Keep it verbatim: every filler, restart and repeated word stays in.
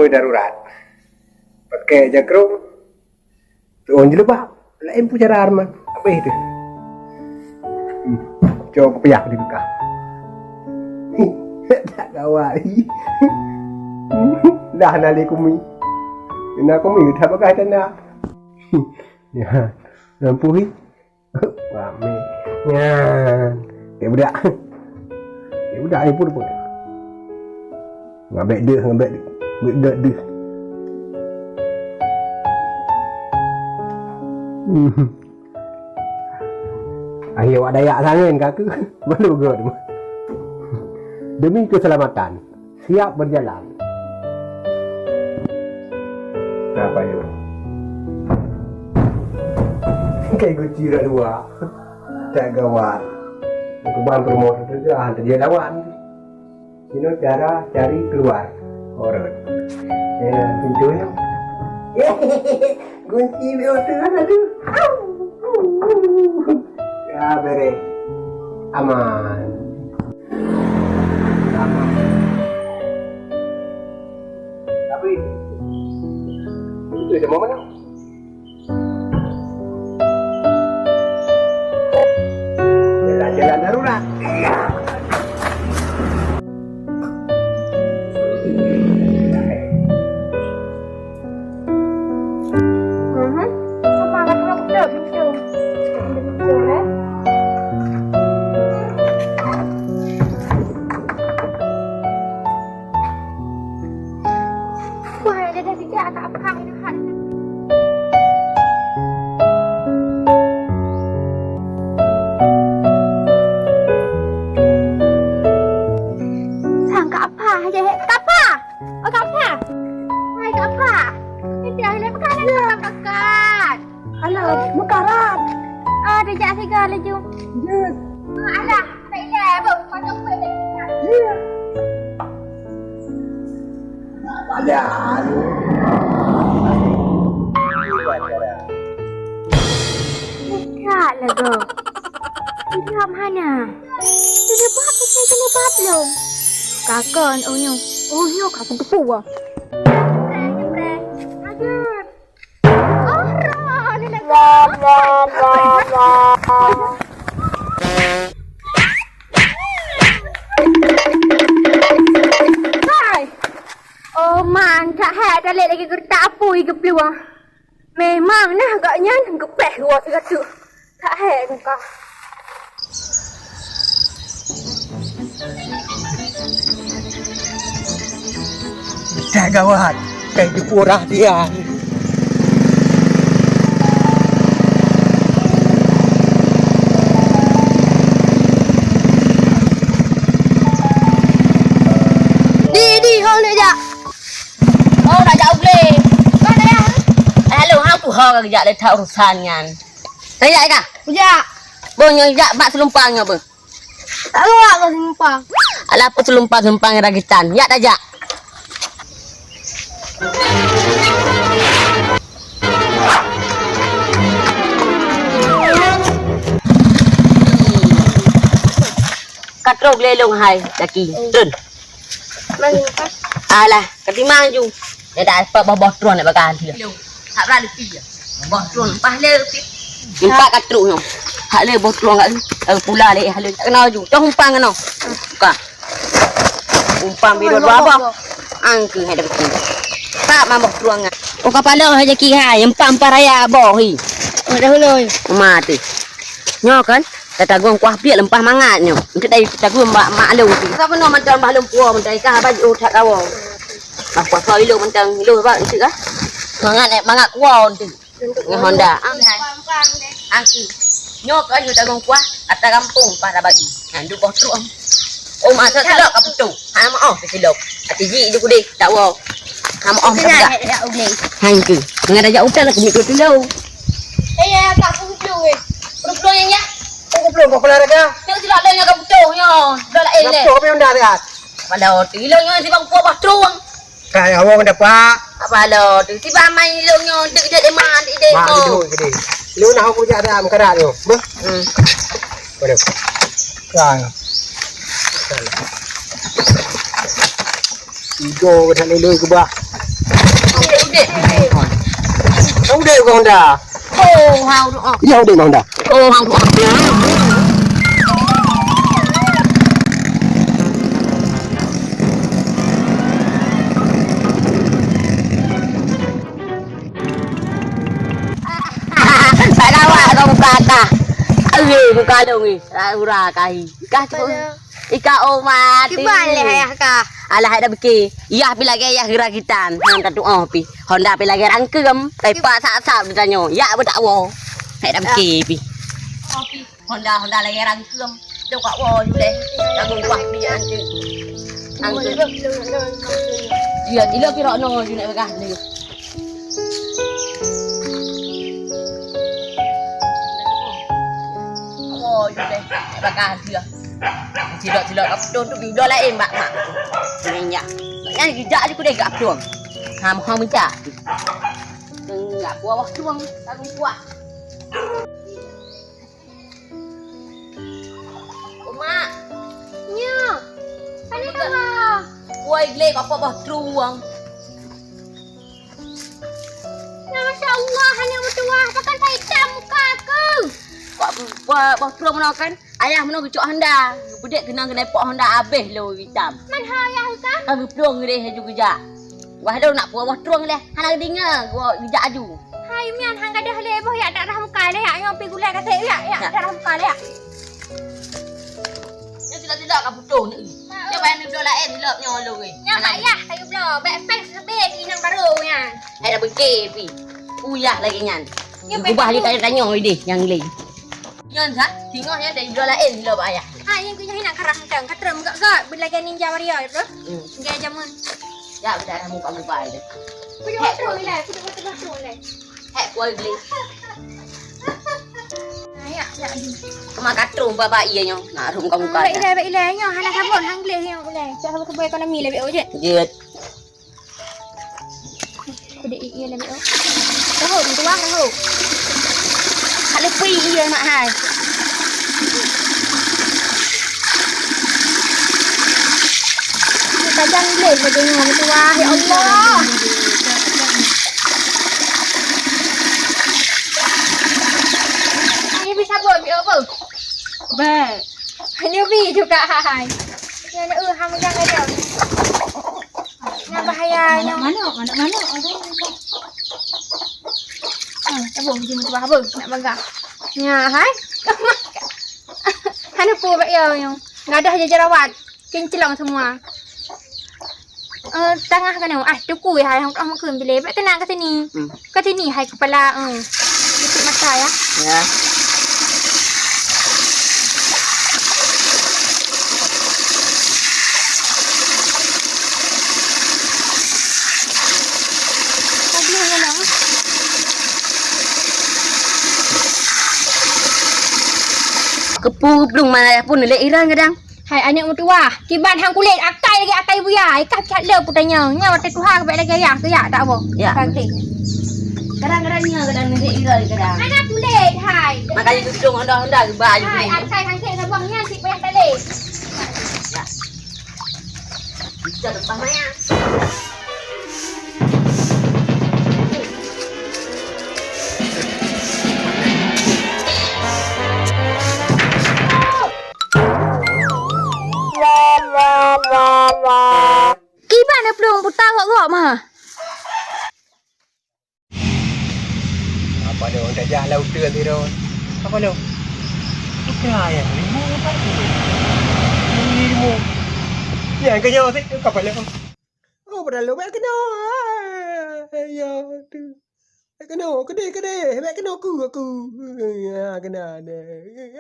Darurat. Pakai jakrong, tuon jilbab. Laén pun cara Arman. Habéh tu. Hmm. Cok kupiah di bekah. Tak gawat. Dah nali kumi. Kena kumi, tak bagah tanda. Ya, lampu ni. Ramé. Nyan. Dia budak. Dia budak ni pun pun. Ngabek deh, ngabek deh. Ngabek deh. Hmm. Akhé awak Dayak sangen ka keuh. Baru göt. Demi keselamatan. Siap berjalan. Apa yuk? Kai guci dah dua. Tak gawat. Kuban promo tu dah dia lawan. Sino cara cari keluar. Orang. Ya, pintunya. Kunci biasa ada tu. Ya, beres. Aman. Aman. Tapi itu dia mau mana? Jalan-jalan darurat. Mhm. Semangat, Bro. Betul, betul. Betul, eh. Wah, ada dah bijak tak apa ini hari. Sang Kak Apa aja, Kak Apa. Oh, Kak Apa. Hai, Kak Apa. Ini dia, ini makanan kakak. Alah, meukarat. Ah, dijak siga laju. Ya. Ah, alah, tak ilai, apa? Kau tak boleh. Ya. Alah. Dekat lagu. Tidak mana? Tidak apa-apa, saya kena bablong. Kakon, oh nyo. Oh nyo, kakon tepu ah. Aduh. Hai. Oh man, tak hai, tak lek lagi gertak apui geplueng. Memang nah gak nyan gepeh gua siga tu. Tak hai muka. Dah gawat, kai jipurah dia. Di, di, ho lé jak. Oh, nak jak u glé. Kau nak jak? Eh, halo, hang tu ho ka jak lé that urusan nyan. Tajak ka? Kujak. Boh nyoe jak bak seulumpang nyoe beuh. Tak luwak kau seulumpang. Alah, apa seulumpang-seulumpang ragitan. Jak tajak. Ka troh glé lôn hai, Jaki. Treun. Alah, ka timang ju. Nyan dak dapat boh-boh trueng nak bak kali. Lôn. Tak berani pi ya. Boh trueng leupah le pi. Empat ka trok nyoe. Hak le boh trueng kat ni. Eh, pula le hak le. Tak kenal ju. Cok umpang kena. Buka. Umpang biro dua boh. Angke hai dah betul. Tak mam boh trueng ngat. Oh, kapala hai Jaki hai. Empat-empat raya boh hi. Oh, dah uloi. Mati. Nyoe kan? Tatagong kuah piek leumpah mangat nyoe. Engkeuek dai tatagong mak, mak lôn tu. Ka peunoh mantong bah lôn puwoe mantong ka haba jiôh that kawoe. Bah puasa ilôn mantong ilôn bah engkeuek ah. Mangat eh, mangat kuwoe tu. Ngon Honda. Angki. Nyoe kan nyoe tagong kuah ata gampông pah rabagi. Ha, duek boh trok. Oh, masa silop ka putôh. Ha, maoh silop. Ati ji ju kudeh tak woe. Ha, maoh tak. Hang tu. Dengan raja utai lah kami tu dulu. Eh, ya, tak putôh eh. Putôh yang ya. Putôh kau pula raga. Tengok silap lé nyoe ka putôh nyoe. Dah laén lé. Putôh apa yang dah lihat? Pala tu ilong nyoe sibang puak bah trueng. Kai awong dapat. Apa lo tu? Tiba main ilong nyoe dek dek dema dek dek. Mak mo. Duduk gede. Lu nah aku jak dah mengkarat tu. Beh. Hmm. Pada. Kai. Igo dah lele ke bah. Udép keu Honda. Oh, hau tu, oh. Ya, udép Honda. Oh, hau tu, oh. Bak gawat kau muka kah. Aduh, muka dong ni. Ura kahi. Kah tu. Ika oh mati. Kiban lé ayah kah. Alah, ada beke. Yah pi lagèe yah geura gitan. Hang ka tuoh pi. Honda pi lagèe rangkeum. Kai pak sap-sap ditanyoe. Yak beudak woe. Hai ada beke pi. Kopi. Honda, Honda lagèe rangkeum. Dok kat woe ju lé. Lagu kuah pi antu. Antu. Iya, tilo pi rok no ju nak peugah ni. Oh, ju lé. Peugah dia. Cilok-cilok kat peudong tu bibloe laén bak mak. Nyan, nyan geujak ju kudeh kat peudong. Ha, moh meujak. Enggak puah wah tuang, tak puah. Mak. Nyo. Pane tawa? Woi, glé, apa bah truang. Ya, Masya Allah, hana meutuwah. Pakon that itam muka aku? Wah, wah, wah, truang meunoe kan? Ayah meunoe geucok Honda. Geupeudek keunong keuneuk pok Honda abéh lôn itam. Man ho ayah ka? Ka geuplueng deh laju geujak. Wah, lôn nak puwoe boh trueng leh. Hana geudeungoe, geuwo geujak aju. Hai, mian, han gadôh lé boh, yak, darah muka lé, yak. Nyoe pi gulai kasek, yak, yak, darah muka lé, yak. Nyoe tidak-tidak ka putôh ni. Nyoe payah neubloe laén, lop nyoe lôn, eh. Nyoe mak yah, kayu bloe. Bèk péng seubit, inong barô nyan. Hai dah bengke pi. Uyah lagèe nyan. Nyoe gubah lé tanya-tanya ideh nyang lé. Nyan sa, singoh nyan dari bloe laén lop ayah. Ha, nyang keu nyan nak karang tang, ka trem gak-gak, beulagèe ninja warrior tu. Hmm. Gaya jameun. Ya, udah dah muka gubah tu. Puyuh tu lé, puyuh tu lé. Hek, kuah glé. Ayak, ayak, aduh. Cuma katrong baba iya nyoe. Nak rum kamu. Baik ilai, baik ilai nyoe. Hana sabon, hang gleh nyoe ulai. Cak sabon-sabon ekonomi lebih ojek. Jeuet. Kudik iya lebih oh. Tahu, tuang tahu. Ada pui iya mak hai. Tajam gleh lagi nyoe, meutuwah, ya Allah. Ini bisa buat, ya apa? Baik. Ini bi juga, hai. Ya, nak, eh, ham jangan dia. Nak bahaya, nak. Manok, manok, manok, manok. Ah, tabung je meutuwah apa? Nak bagah. Ya, hai. Hana po bak ya, yang. Gadah je jerawat. Kinclong semua. Eh, tangah keunoe. Ah, tuku ya, hai, hang, hang kheun bilé. Bèk keunan ka sini. Hmm. Ka sini, hai, kepala, eh. Tutup mata, ya. Ya. Aduh, ya Allah. Keupeue geuplueng mana pun lé Iran kadang. Hai aneuk meutuwah, kiban hang kulét akai lagèe akai buya, ikah cat le peutanyong. Nyan watèe tuha keubiet lagèe ayah keu yak dak boh. Ya. Kadang-kadang nyan kadang neujak ira kadang. Hana kulét hai. Makanya geudong honda-honda geuba aju hai, kulét. Akai hang kek sabong nyan cit payah talé. Ya. Bisa terbang maya. Kiban neuplueng puta gok-gok mah. Apa lôn tajak lam uteuen sidroe? Apa lôn? Ikra ya, lima apa tu? Lima. Ya, kau jawab sih, apa lôn? Oh, padahal lôn bèk keunoe. Ya, tu. Bèk keunoe, keudeh, keudeh. Bèk keunoe ku aku. Ya, keunoe deh.